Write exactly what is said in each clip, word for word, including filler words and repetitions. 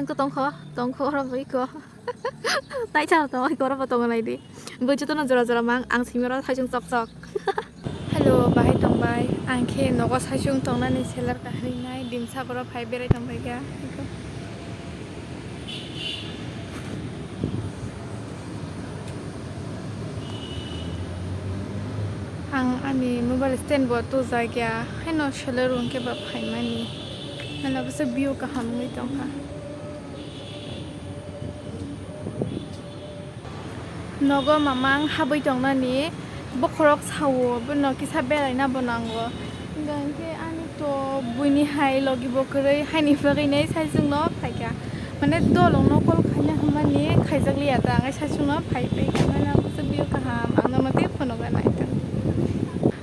Ang ko tongkho, tongkho oro bui ko. Tai chal to, oro bo tongo nai di. Bui jotono jora jora mang, ang simi oro thaisung chok chok. Hello, bahai tong bai. Ang khe nogo thaisung tongnani seller kahri nai, dimsa borok phai berai tong bai kha. Ang ani mobile stand bo tujak ya, haino seller rok hwnkhe ba phaimani. Nana bwswk view kaham wngwi tongkha. Nogo mamang habwi tongnani bokhorok sao, bono kisa beraina bo nango. Hwnkhe ani to buini hai logi bo kwrwi, haini bagwi nai saichung no phaikha. Mane dolong no call khaina hwnmani khaijak liya ta, ang saichung no phai phai kha, mane ang bwswk view kaham, ang nono tei phunukna nai ta.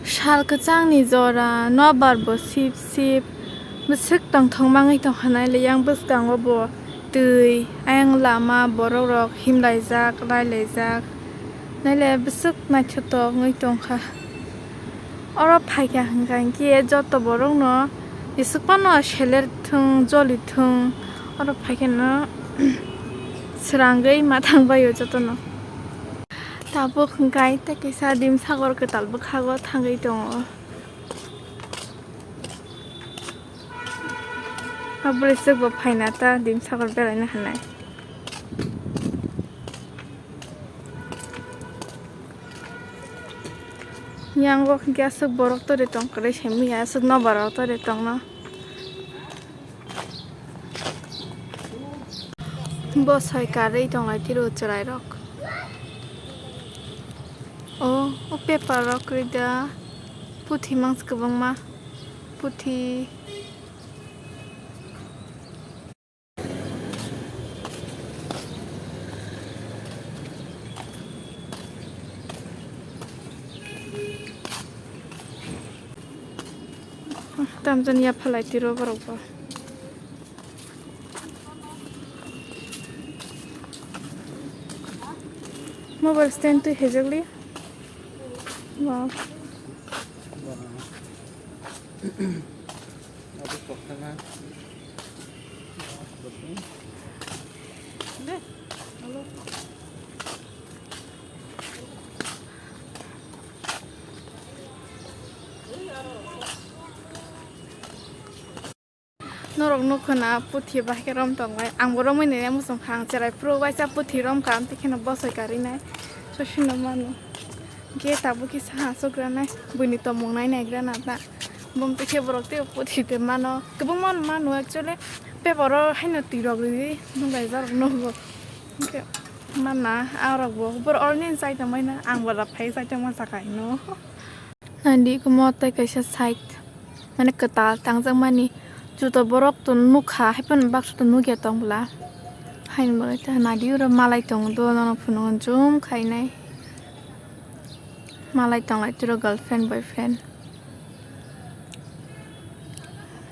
Sal kwchangni jora, nobar bo sip sip, bwswk tongthok mangwi tongkha nai le yang bwskango bo twi, ayang lama, borok rok himlaijak, railaijak, naile bwswk naithotok wngwi tongkha. Oro phaikha hwnkha hinkhe joto borokno isuk phano seler thung, joli thung, oro phaikheno srangwi ma thangbaio jotono. Tabuk hwnkha tei kaisa dimsagor kwtal bwkhago thangwi tongo. Abo bwrwi swk bo phaina ta dimsagor beraina hinwi. Yang o hwnkhe aswk borok tore tong kwrwi simi ya, aswk nobar rok tore tongno. Bo soi karwi tonglai tiro chwrairok. O, o paper rok kwrwi da. Puthi mangsa kwbangma. Puthi. Tamjani yaphalai tiro borok bo. Mobile stand twi hejakli. Wow. Norok nukho na puthi bahai khe rom tonglai. Ang bo romwi nai muchung kha, ang cherai phuru waisa puthi rom kha, amtwi kheno bosoi karwi nai. Sosino mano. Ge tabuk kisa ha sukranai. Buini tomung nai naigra na ta. Bumtwi khe borok tei puthi twi mano. Kwbangma mano actually. Paper o haino twi rok rwi nukhlaijak rok nugo. Hwnkhe mana ang rok bo. Borok oroni chai tongmani na. Ang bo rap phai chai tongma sakha hino. Nandi kumo tei kaisa side, mane kwtal tangjakmani juto borok to nukha, haiphano baksa to nukya tong bwla. Haini bagwi ta nadi oro malai tongo, dol no phunukgo jum khainai. Malai tonglai tiro girlfriend, boyfriend.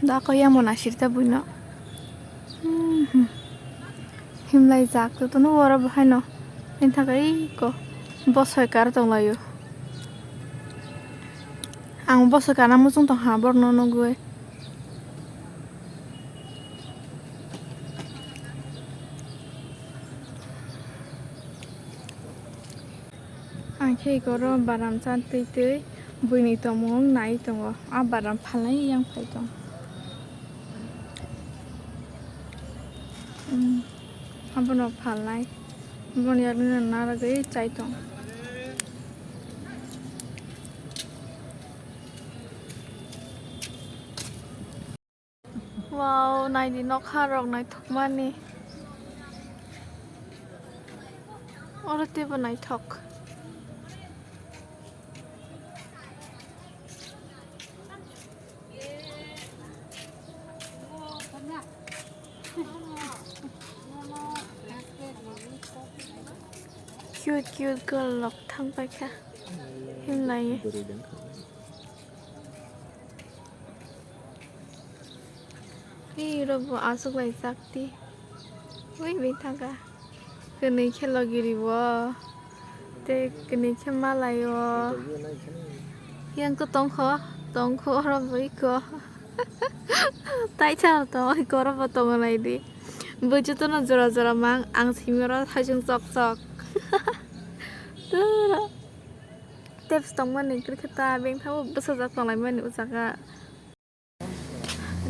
Da ko yang bo nasir ta buino. Mhm. Himlai jak to tono oro bo haino. Bini thangkhe iko bosoi kar tonglaio. Ang bosoi karna muchung tongkha borokno nugwi. Ang khe iko oro baram cha twi twi buini tomung nai tongo. A baram phalnai yang phai tong. Hmm. Abono phalnai. Boni agini narwgwi chai tong. Wow, naidi nokha rok naithokmani. Oro teibo naithok. Cute cute girl rok thang paikha. Himlai. Ui, rok bo aswk lai chak di. Ui, bini thangkha. Kwnwi khe logiri bo. Tei kwnwi khe malai o. Yang ko tongkho, tongkho oro bo iko. Tai chal to, iko oro bo tongo nai di. Bo jotono jora jora mang, ang simi oro thaisung chok chok. Tura. Tep tongmani kwrwikhe ta bengthao bwsajak tonglaimani o jaga.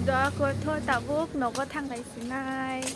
Doa kotho tabuk nogo thanglai sinai.